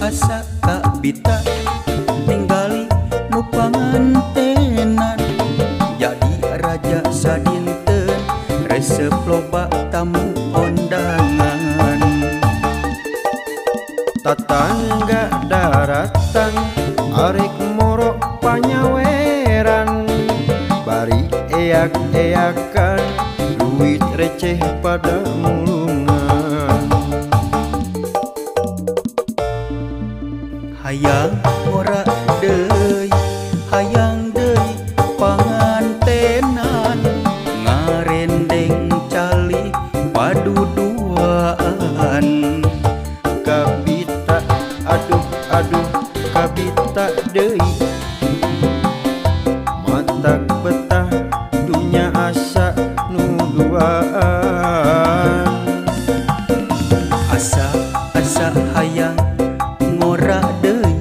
Asa kabita ninggali nu pangantenan jadi raja sadinten resep loba tamu ondangan. Tatangga daratang arek moro panyaweran bari eak-eakan duit receh pada mulungan. Hayang ora deui, hayang deui pangantenan ngarendeng cali paduduaan. Kabita aduh aduh kabita deui matak betah dunya asa nu duaan. Asa asa hayang ngora deui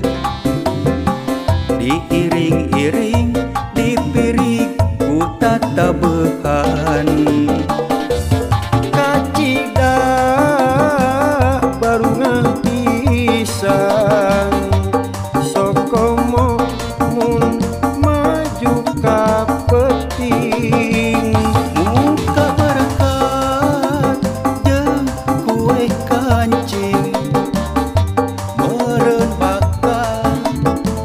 diiring-iring dipirig ku tatabehan. Kacida barungan pisan sokomo mun maju ka peuting. Muka berkat jeung kue kancing meureun bakal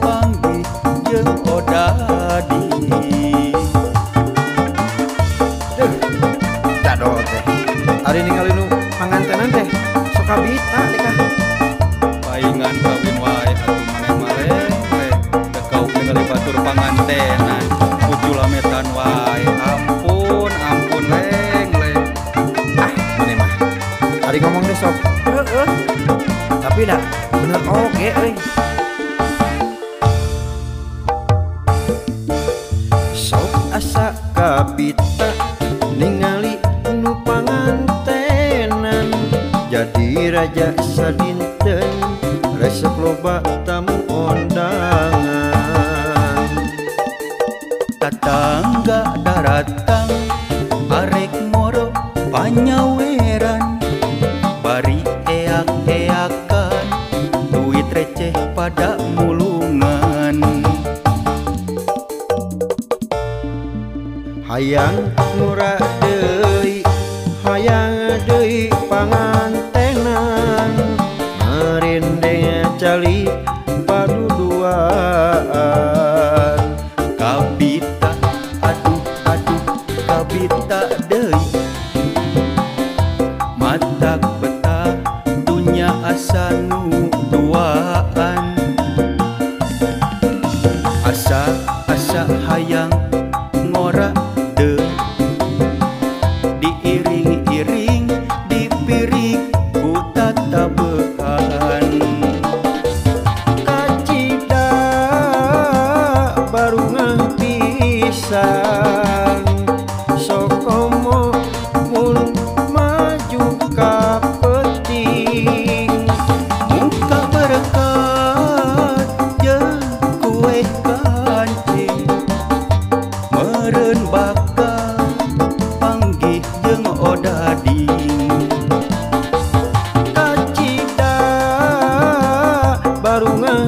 panggih jeung odadi. Duh, jadol teh. Ari ningali nu pangantenan teh sok kabita teh kah. Paingan kawin wae atuh maneh maleh teh kauk ningali batur pangantenan kujulametan wae. Ampun ampun leng leng. Ah, maneh mah. Ari ngomong deh sok. Heeh. Tapi dah bener oge euy. Sok asa kabita ningali nu pangantenan jadi raja sadinten resep loba tamu ondangan. Tatangga daratang arek moro panyaweran bari eak-eakan duit receh pada mulungan. Hayang ngora deui, hayang deui pangantenan marendeng cali paduduaan. Kabita aduh aduh kabita deui matak betah dunya asa nu duaan. Asa asa hayang ngora deui diiring-iring dipirig ku tatabehan. Kacida barungan pisan sokomo mun maju ka peuting. Muka berkat jeung kue kancing meureun bakal panggih jeung odading. Kacida barungan